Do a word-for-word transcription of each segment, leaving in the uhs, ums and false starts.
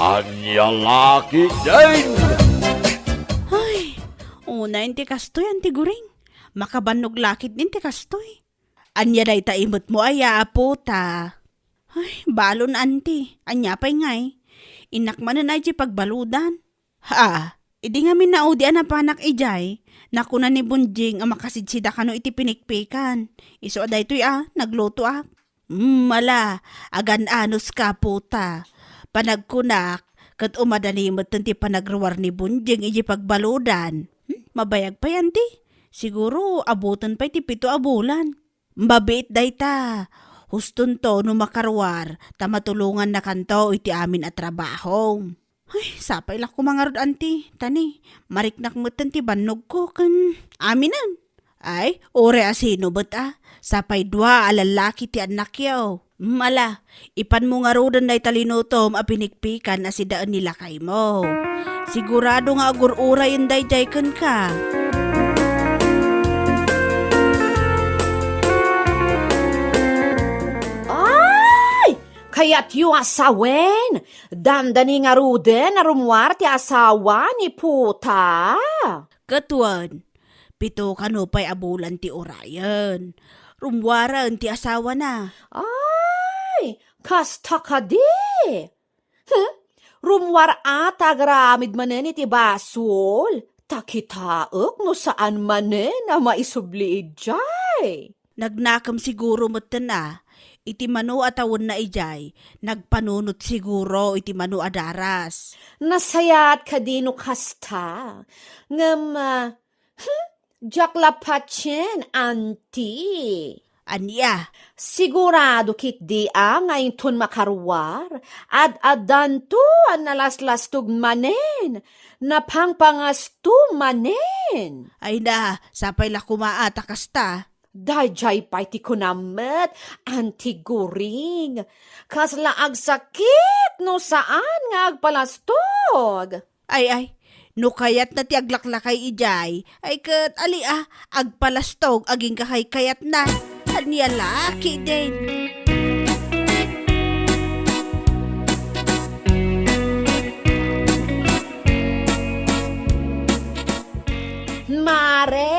Ania la ketdin? Ay, unay ti kastoy, Anti Guring. Makabannog la ketdin ti kastoy. Ania dayta imetmo aya a puta? Ay, balon, Anti. Ania pay ngay? Innak manen ay ti pagbaludan. Ha, idi ngamin naudi a napanak idiay, nakuna ni Bonjing a makasidsidak kano iti pinikpikan. Isu a daytoy a, naglutoak. Mm, ala, agan-anos ka, puta. Panagkunak, ket umadani metten ti panagruar ni Bonjing iti pagbaludan. Hmm, mabayag pay, Anti. Siguro, abuton pay ti pito a bulan. Mabiit dayta. Hustonto no makaruar, ta matulongannakanto iti amin a trabaho. Ay, sapay la koma ngarud, Anti. Tani, mariknak metten ti bannogko ken aminen. Ay, uray a sino met a. Sapay dua a lallaki ti annakyo. Mala, ipanmo ngaruden dayta linutom a pinikpikan a sidaen ni lakaymo. Sigurado nga agur-urayen daydiay kenka. Ay! Kayatyo a sawen, dandani ngaruden a rummuar ti asawa ni puta. Ket wen, pito kano pay a bulan ti urayen. Rummuaren ti asawana. Ay, kasta kadi? Hmm? Rummuar a ta agraramid manen iti basol. Ta kitaek no saan manen a maisubli idiay. Nagnakem siguro metten a, iti mano a tawenna idiay, nagpanunot siguro iti mano a daras. Nasayaat kadi no kasta? Ngem, ah, hmm, diak la patien, Anti. Ania? Sigurado ketdi a nga inton makaruar, ad-addanto a nalaslastog manen, napangpangasto manen. Ay na, sapay la koma a ta kasta. Daydiay pay ti kunam met, Anti Guring. Kasla agsakit no saan nga agpalastog. Ay, ay, no kayatna ti aglaklakay idiay, ay ket ali a, agpalastog agingga kay kayatna. Ania la ketdin? Mare,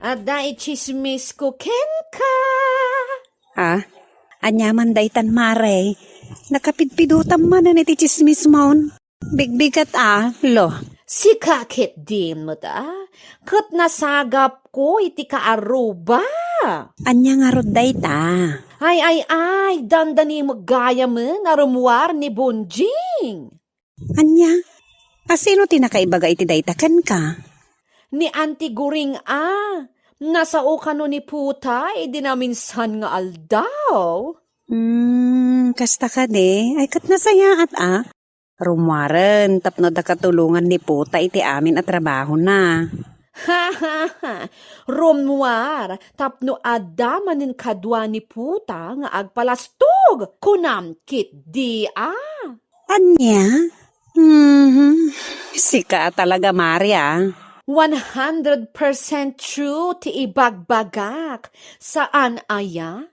adda itsismisko kenka. Ah, ania man daytan, Mare? Nakapidpidotam manen iti tsismismon. Bigbigat a, lo. Sika ketdin met a, ket nasagapko iti kaarruba. Ania ngarud dayta? Ay, ay, ay, dandani met gayamen a rummuar ni Bonjing. Ania? A sino ti nakaibaga iti dayta kenka? Ni Anti Guring a. Nasao kano ni puta idi naminsan nga aldaw. Hmm, kasta kadi? Ay, ket nasayaat a. Rummuaren tapno adda katulongan ni puta iti amin a trabahona. Rummuar tapno adda manen kadua ni puta nga agpalastog, kunam ketdi a. Ania? Mhm. Sika a talaga, Mare, a. One hundred percent true ti ibagbagak. Saan aya?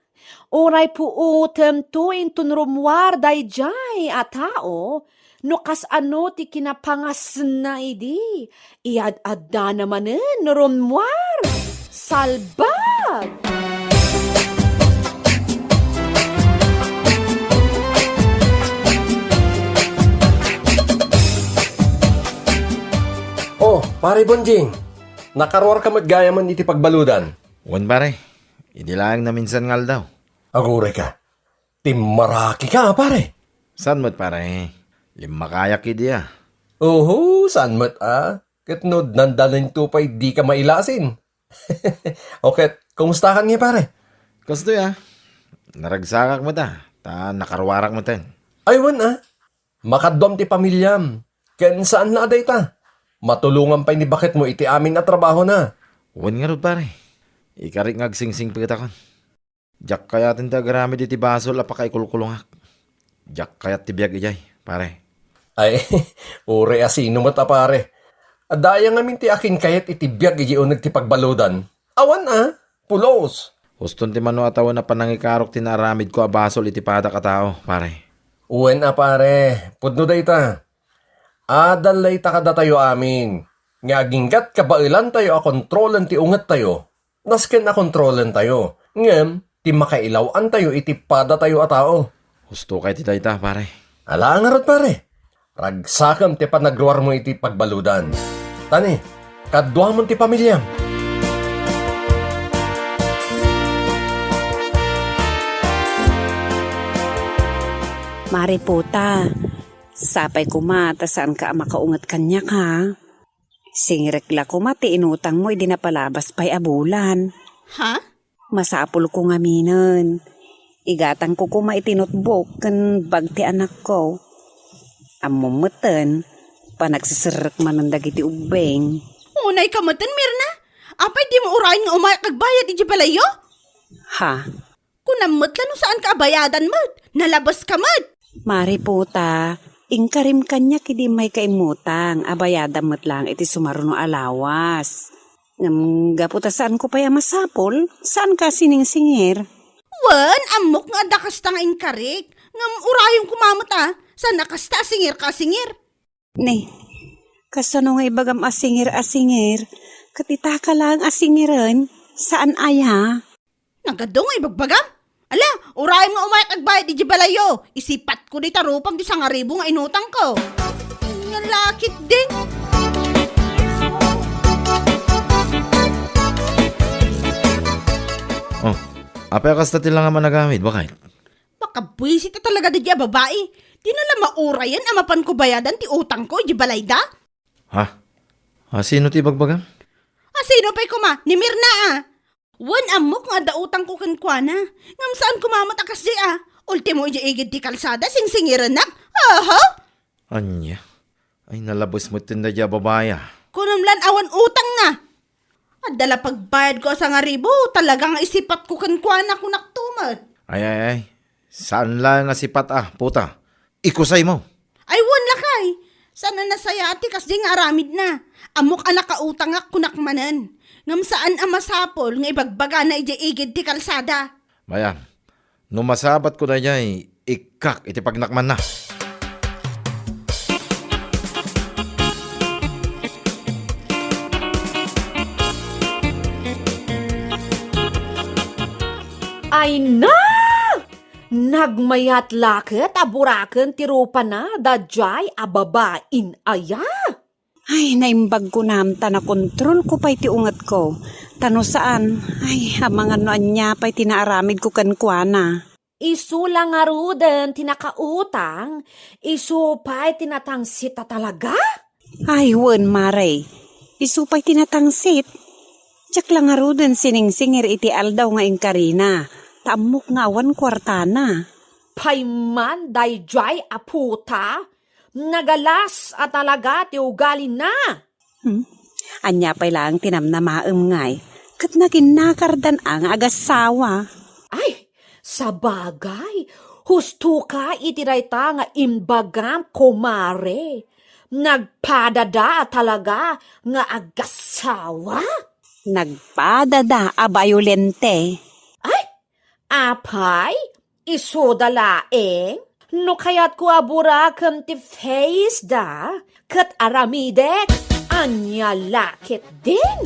Uray puotemto inton rummuar daydiay a tao, no kasano ti kinapangasna idi, iyad-addana manen rummuar. Salbag! Oh, Pare Bonjing, nakaruarka met gayamen iti pagbaludan. Wen, pare. Idi laeng naminsan nga aldaw. Agurayka. Timmarakika, pare. Saan met, pare? Limmakayak idi a. Oho, saan met a? Ket no dandaninto pay dika mailasin. O ket, kumustakan nga, pare? Kastoy a. Naragsakak met a, ta nakaruarak metten. Ay, wen a. Makaduam ti pamiliam. Ken saan la a dayta. Matulongan pay ni baketmo iti amin a trabahona. Wen ngarud, pare. Ikarik nga agsingsingpetakon. Diak kayaten ti agaramid iti basol a pakaikulkulongak. Diak kayat ti biag idiay, pare. Ay, uray a sino met a pare. Adda aya ngamin ti akinkayat iti biag idiay uneg ti pagbaludan. Awan a, pulos. Huston ti mano a tawen a panangikarok ti naaramidko a basol iti padak a tao, pare. Wen a pare, pudno dayta. Adal layta kadatayo amin, nga aginggat kabaelantayo a kontrolen ti ungettayo, nasken a kontrolentayo, ngem ti makailaw-antayo iti padatayo a tao. Husto kay ti dayta, pare. Ala ngarud, pare. Ragsakem ti panagruarmo iti pagbaludan. Tani, kaduamon ti pamiliam. Mare Puta, sapay koma ta saanka a makaunget kaniak, ha? Singirek la koma ti inutangmo idi napalabas pay a bulan. Ha? Masapulko ngaminen. Igatangko koma iti notebook ken bag ti anakko. Ammom metten, panagseserrek manen dagiti ubbing. Unayka metten, Mirna? Apay dimo urayen nga umayak agbayad iti balayyo? Ha? Kunam met la no saanka a bayadan met. Nalabeska met. Mare Puta, inkarim kaniak idi immayka immutang a bayadam met laeng iti sumaruno a lawas. Ngem gapu ta saanko pay a masapul, saanka a siningsingir. Wen, ammok nga adda kasta nga inkarik. Ngem urayen koma met a, saan a kasta a singirka a singir. Ne, kasano nga ibagam a singir a singir? Ket itaka laeng a singiren, saan aya? Nagadu nga ibagbagam? Ala, urayen nga umayak agbayad iti balayyo. Isipatko dita rupam ti sangaribu nga inutangko. Ania la ketdin? Oh, apay a kasta ti langam a nagawid, bakay? Makabuisit a talaga daydi a babai. Dina la maurayen a mapanko bayadan ti utangko iti balayda? Ha? A, sino ti ibagbagam? A, sino pay koma? Ni Mirna a. Wen, ammok nga adda utangko kenkuana. Ngem saan koma met a kasdi a. Ultimo iti igid ti kalsada, singsingirennak. Aha! Ania? Ay, nalabes met ti daydi a babai a. Kunam lan awan utangna. Adda la pagbayadko a sangaribu, talaga nga isipatko kenkuana, kunakto met. Ay, ay, ay. Saan laeng a sipat a, Puta. Ikusaymo. Ay, wen lakay. Saan a nasayaat ti kasdi nga aramidna. Ammok a nakautangak, kunak manen. Ngem saan a masapul nga ibagbagana idiay igid ti kalsada. Mayam, no masabatko daydiay, ikkak iti pagnakmanna. Ay na! Nagmayat la ket a buraken ti rupana daydiay a babain aya? Ay, naimbag kunam ta nakontrolko pay ti ungetko. Ta no saan, ay, amangan no ania pay ti naaramidko kenkuana. Isu la ngaruden ti nakautang, isu pay ti natangsit a talaga? Ay, wen, mare. Isu pay ti natangsit. Diak la ngaruden siningsingir iti aldaw nga inkarina, ta ammok nga awan kuartana. Pay man daydiay a Puta, nagalas a talaga ti ugalina. Hmm? Ania pay laeng ti namnamaem ngay? Ket naginnakardan a nga agassawa. Ay, sabagay, hustoka iti dayta nga imbagam, kumare. Nagpadada a talaga nga agassawa? Nagpadada a bayolente. Ay, apay, isuda laeng? No kayatko a buraken ti face da, ket aramidek, ania la ketdin?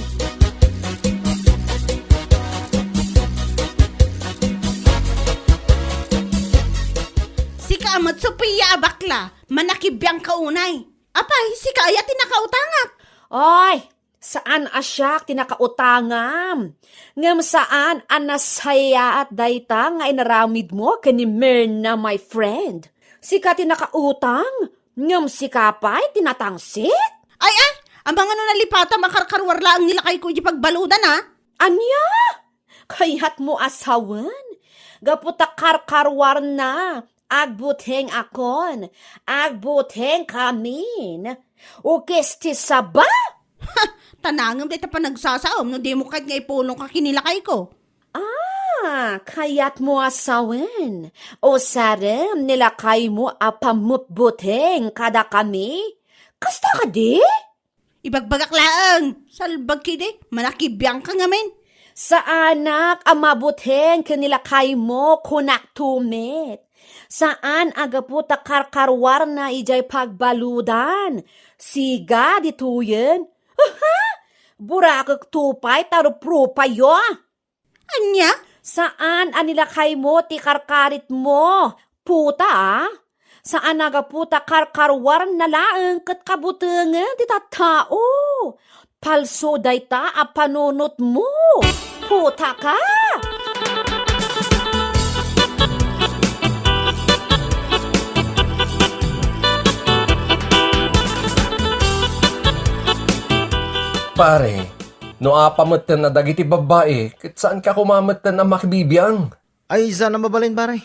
Sika a met, Sofia a bakla, manakibiangka unay. Apay, sika aya ti nakautangak? Oy, saan a siak ti nakautangam. Ngem saan a nasayaat dayta nga inaramidmo ken ni Mirna, my friend. Sika ti nakautang, ngem sika pay ti natangsit? Ay, ay, amangan no nalipatam a karkarwar laeng ni lakayko iti pagbaludan, a? Ania? Kayatmo a sawen? Gapu ta karkarwarna, agbutengakon, agbutengkamin. Ukis ti saba? Ha! Ta nangem dayta panagsasaom no dimo kayat nga ipulongka ken ni lakayko. Ah, kayatmo a sawen? Usarem ni lakaymo a pammutbuteng kadakami? Kasta kadi? Ibagbagak laeng, salbag kidi, manakibiangka ngamin. Saanak a mabuteng ken ni lakaymo, kunakto met. Saan a gapu ta karkaruarna idiay pagbaludan. Siga ditoyen. Aha! Burakekto pay ta ruprupayo. Ania? Saan a nilakaymo ti karkaritmo, puta, a? Saan a gapu ta karkaruarna laeng ket kabutengen ti tattao. Palso dayta a panunotmo. Putaka! Pare, no apa metten a dagiti babbai, ket saanka koma metten a makibibiang? Ay, saan a mabalin, pare.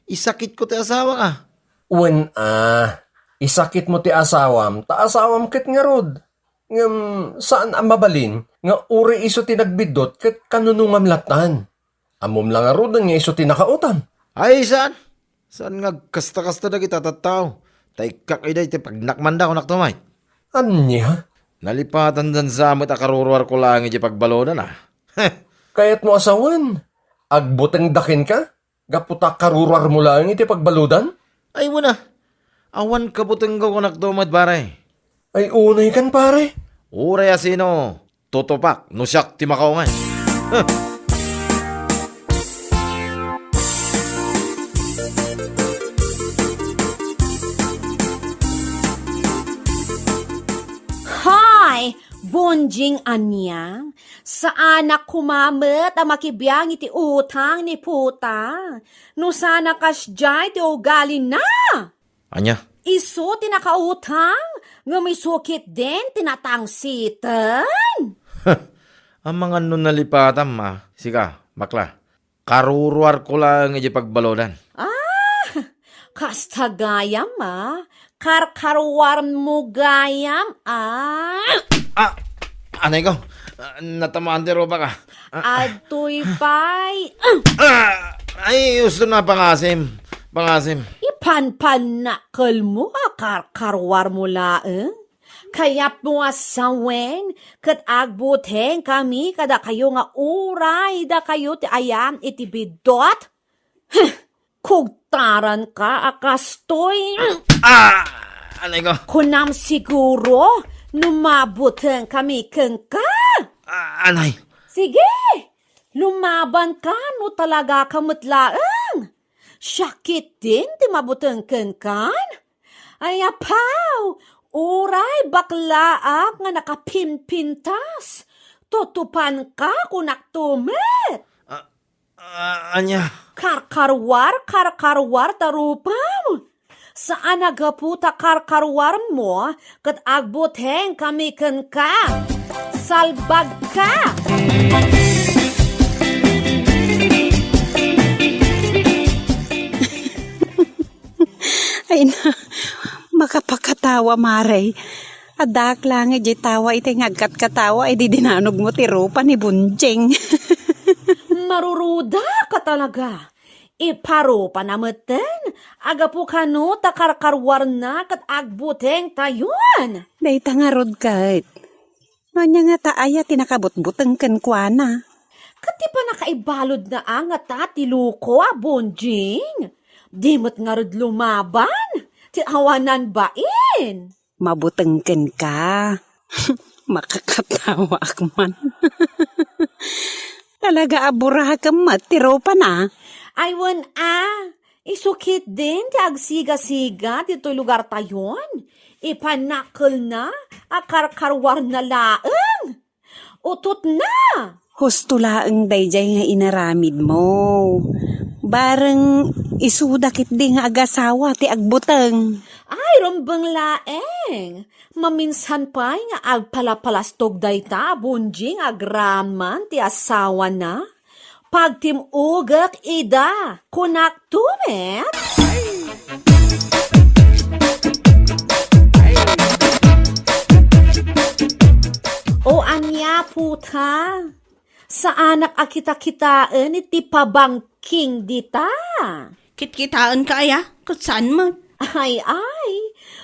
Isakitko ti asawak, a. Wen a, isakitmo ti asawam, ta asawam ket ngarud. Ngem saan a mabalin nga uray isu ti nagbiddut ket kanunongam lattan. Ammom la ngaruden nga isu ti nakautam. Ay, saan? Saan nga agkasta-kasta dagiti tattao? Ta ikkak ida iti pagnakmanda, kunak tumay. Ania? Nalipatandan sa met a karuruarko laeng iti pagbaludan, a. Kayatmo a sawen, agbutengda kenka? Gapu ta karuruarmo laeng iti pagbaludan? Ay, wen a. Awan kabutengko, kunak tumay, pare. Ay, unay kan, pare. Uray a sino, tutupak no siak ti makaungay. Huh! Hay! Bonjing, ania? Saanak koma met a makibiang iti utang ni puta. No saan a kasdiay ti ugalina. Ania? Isu ti nakautang, ngem isu ketdin ti natangsiten. Amangan no nalipatam, a. Sika, bakla. Karuruarko laeng iti pagbaludan. Ah, kasta gayam, a. Karkaruarmo gayam, a. Ah, anay ko. Ah, natamaan ti rupak, a. Ah. Adtoy pay. Ah, ay, gusto na pangasim. Pangasim. Ipanpannakelmo a karkaruarmo laeng. Kayatmo a sawen, ket agbutengkami kadakayo nga uray dakayo ti ayan iti biddut? Huh! Kugtaranka a kastoy. Ah! Anay ko. Kunam siguro no mabutengkami kenka? Ah, anay. Sige, lumabanka no talagaka met laeng. Siak ketdin ti mabuteng kenkan? Ay, apaw! Uray baklaak nga nakapimpintas. Tutupanka, kunakto met. Ah, ah, ania? Karkaruar, karkaruar ta rupam. Saan a gapu ta karkaruarmo ket agbutengkami kenka. Salbagka! Ay na, makapakatawa, Mare. Addaak laeng idiay tawa, itay nga agkatkatawa, idi dinanogmo ti rupa ni Bonjing. Marurudaka talaga. Iparupana metten, a gapu kano ta karkaruarna ket agbutengtayon. Dayta ngarud ket. Ania ngata aya ti nakabutbuteng kenkuana? Ket ti pannakaibaludna a ngata ti loko a Bonjing. Di met ngarud lumaban ti awanan bain. Mabuteng kenka. Makakatawaak man. Talaga a burakem met ti rupana. Ay, wen a, isu ketdin ti agsigasiga ditoy lugartayon. Ipannakkelna a karkaruarna laeng. Utotna! Husto laeng daydiay nga inaramidmo. Bareng isuda ketdi nga agasawa ti agbuteng. Ay, rumbeng laeng. Maminsan pay nga agpalapalastog dayta a Bonjing agraman ti asawana. Pagtim-ogek ida, kunak to met. O ania, puta? Saanak a kitakitaen iti pabangking dita. Kitkitaenka aya? Ket saan met? Ay, ay,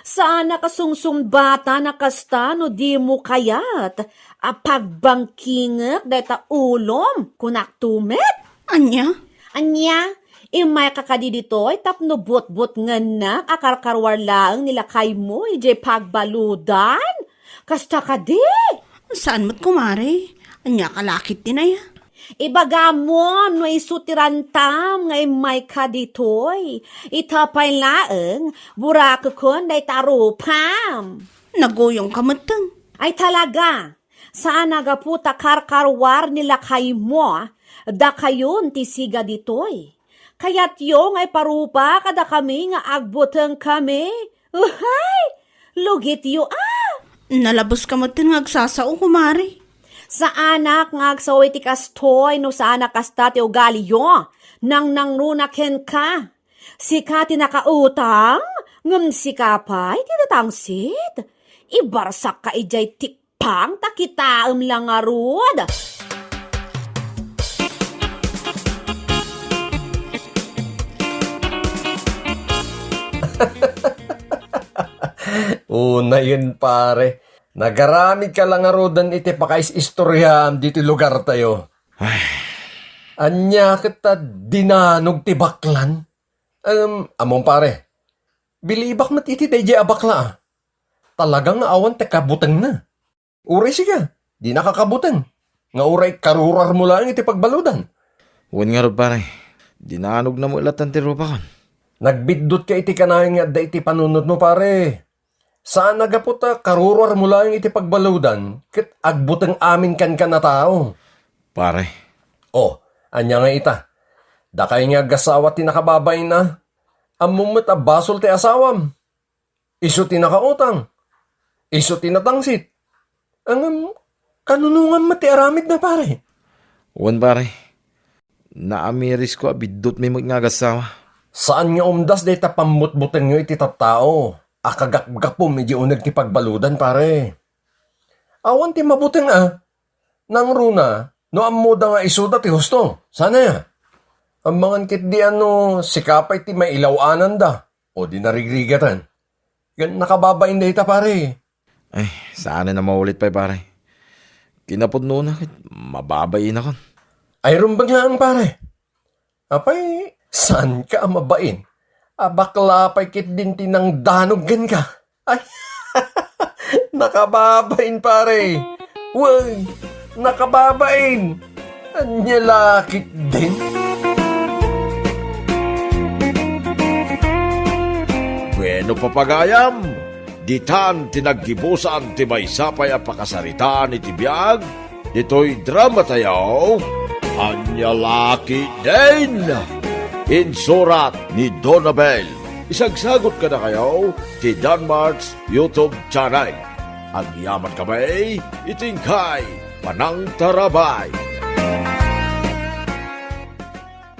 saanak a sungsungbatan a kasta no dimo kayat a pagbangkingek dayta ulom, kunak to met. Ania? Ania, Immayka kadi ditoy tapno butbutngennak a karkaruar laeng ni lakaymo idiay pagbaludan? Kasta kadi? Saan met, kumare. Ania ka lakit ti naya? Ibagam no isu ti rantam nga immayka ditoy. Ita pay laeng, burakekon dayta rupam. Naguyongka metten. Ay talaga, saan a gapu ta karkaruar ni lakaymo, dakayon ti siga ditoy. Kayatyo nga iparupa kadakami nga agbutengkami? Uhay! Lugityo a! Nalabeska metten nga agsasao, kumare. Saanak nga agsao iti kastoy no saan a kasta ti ugaliyo. Nangnangruna kenka. Sika ti nakautang, ngem sika pay ti natangsit. Ibarsakka idiay tippang ta kitaem la ngarud. Unayen, pare. Nagaramidka la ngaruden iti pakais-istoriam ditoy lugartayo. Ay. Ania ket ta dinanog ti baklan? Em, ammom, pare. Bilibak met iti daydiay a bakla, a. Talaga nga awan ti kabutengna. Uray sika, dinaka kabuteng. Nga uray karuruarmo laeng iti pagbaludan. Wen ngarud, pare. Dinanogna met latta ti rupakon. Nagbiddutka iti kanayon nga adda iti panunotmo, pare. Saan a gapu ta karuruarmo laeng iti pagbaludan, ket agbuteng amin kenka a tao. Pare. O, ania ngay ita? Dakay nga agassawa ti nakababain a. Ammom met a basol ti asawam. Isu ti nakautang. Isu ti natangsit. Ngem, kanunongam met ti aramidna, pare. Wen, pare. Naamirisko a biddutmi met nga agassawa. Saan nga umdas dayta pammutbutengyo iti tattao a kagapgapum idiay uneg ti pagbaludan, pare. Awan ti mabuteng a. Nangruna, no ammoda nga isuda ti husto. Saan aya? Amangan ketdi a no sika pay ti mailaw-ananda, o di narigrigatan. Ngem nakababain dayta, pare. Ay, saanen a maulit pay, pare. Kinapudnona ket mababainakon. Ay, rumbeng laeng, pare. Apay, saanka a mabain? A bakla pay ketdin ti nangdanog kenka. Ay, nakababain, pare. Wen, nakababain. Ania la ketdin? Bueno, papagayam, ditan ti naggibusan ti maysa pay a pakasaritaan iti biag ditoy dramatayo, Ania la ketdin? Insurat ni Donabel. Isagsagut kadakayo ti Danmart's YouTube channel. Agyamankami iti inkay panangtarabay.